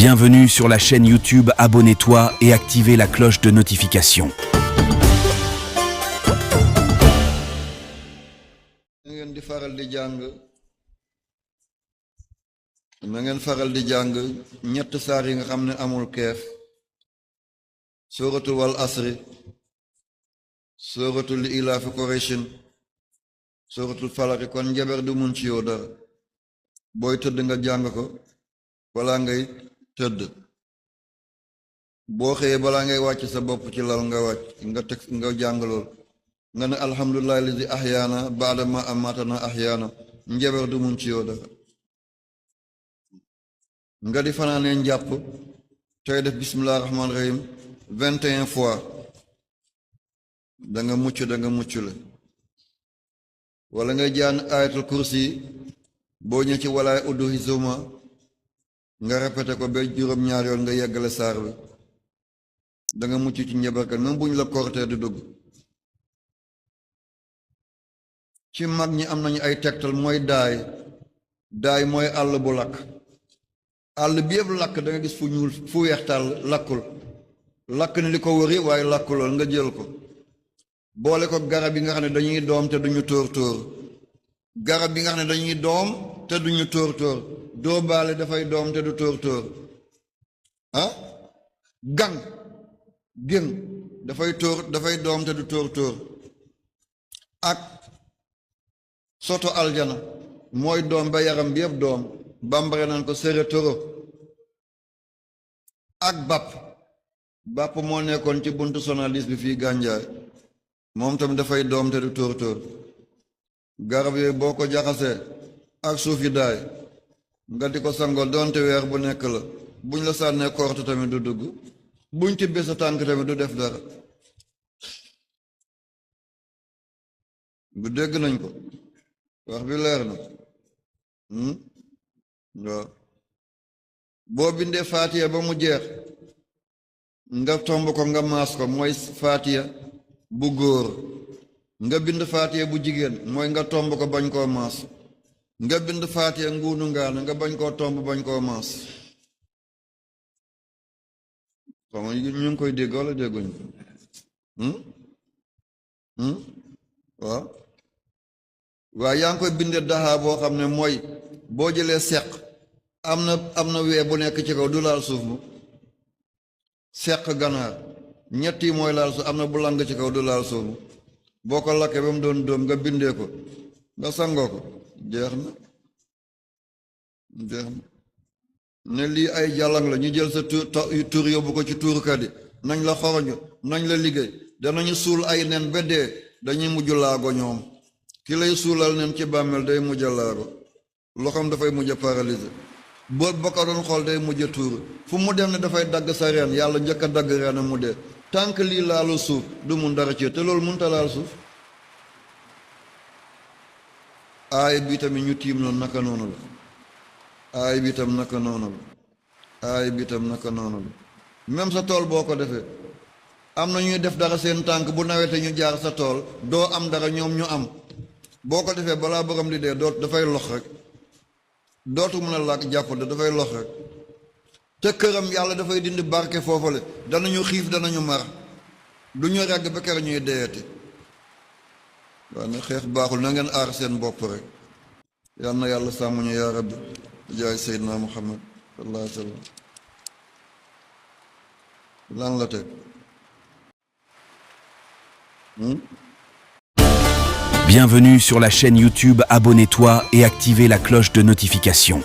Bienvenue sur la chaîne YouTube, abonnez-toi et activez la cloche de notification. na ngeen faral di jàng ñett saar yi nga xam ne amul keef suratul wal asri suratul ilaafi qurayshin suratul falaq kon njaber du mun ci yow dara booy tëdd nga jàng ko balaa ngay tëdd boo xëyee balaa ngay wàcc sa bopp ci lal nga wàcc nga teg nga jàng lool nga ne alhamdulillahi lazi ahyaana ba'da ma amatana ahyaana njaber du mun ci yow dara nga di fanaanee njàpp tey def bismillah rahmaan rahim 21 fois da nga mucc le wala ngay jaan ayatul kursi boo ñëw ci walaay uddu hizuma nga répété ko ba juróom-ñaar yoon nga yeggale saar bi da nga mucc ci njabarkat même buñ la kortee du dugg ci mag ñi am nañu ay tegtal mooy daay mooy àll bu lakk àll bi yëpp lakk da nga gis fu ñuul fu weex tàll lakkul lakk ni li ko wëri waaye lakkulool nga jël ko boole ko garab yi nga xam ne dañuy doom te duñu tóor garab yi nga xam ne dañuy doom te duñu tóor doo baale dafay doom te du tóor ah géng dafay doom te du tóor ak soto aljana mooy doom ba yaram bi yëpp doom bambare naan ko sere toro ak bàpp moo nekkoon ci buntu sonalis bi fii gànjaay moom tamit dafay doom te du tóor garab yooyu boo ko jaxasee ak suuf yi daay nga di ko sangol doonte weer bu nekk la buñ la sànnee korte tamit du dugg buñ tibbee sa tànk tamit du def dara bu dégg nañ ko wax bi leer na waaw boo bindee faatiya ba mu jeex nga tomb ko nga maas ko mooy faatiya bu góor nga bind faatiya bu jigéen mooy nga tomb ko bañ koo maas nga bind faatiya nguunu ngaana nga bañ koo tomb bañ koo maas xam nga ñu ngi koy dégg wala dégguñ ko waaw yaa ngi koy bindee daxaa boo xam ne mooy boo jëlee seq am na wee bu nekk ci kaw du laal suuf mu seq ganaar ñett yi mooy laal suuf am na bu lang ci kaw du laal suuf mu boo ko lakkee ba mu doon dóom nga bindee ko nga sangoo ko jeex na ne lii ay jàllang la ñu jël sa tur yóbbu ko ci tuurkat yi nañ la xoroñu nañ la liggéey danañu suul ay nen ba dee dañuy mujj laago ñoom ki lay suulal nen ci bàmmeel day mujj laago loxoom dafay mujj paralysé boo ko doon xool day mujj tuur fu mu dem ne dafay dagg sa reen yàlla njëkk a dagg reen mu dee tànk lii laalu suuf du mun dara ci te loolu mënta laal suuf aay bi tamit ñu tiim noonu naka noonu la aay bi tam naka noonu la même sa tool boo ko defee am na ñuy def dara seen tànk bu nawetee ñu jaar sa tool doo am dara ñoom ñu am boo ko defee balaa borom di dee dafay lox rek dootu mën a làkk jàppale dafay lox rek te këram yàlla dafay dindi barke foofale danañu xiif danañu mar du ñu regg ba kër ñuy deyati waaye ne xeex baaxul na ngeen aar seen bopp rek yal na yàlla sàmm ñu yaa rabbi jaay seydina muhammad sallallahu alayhi wa sallam lan la teg Bienvenue sur la chaîne YouTube, abonnez-toi et activez la cloche de notification.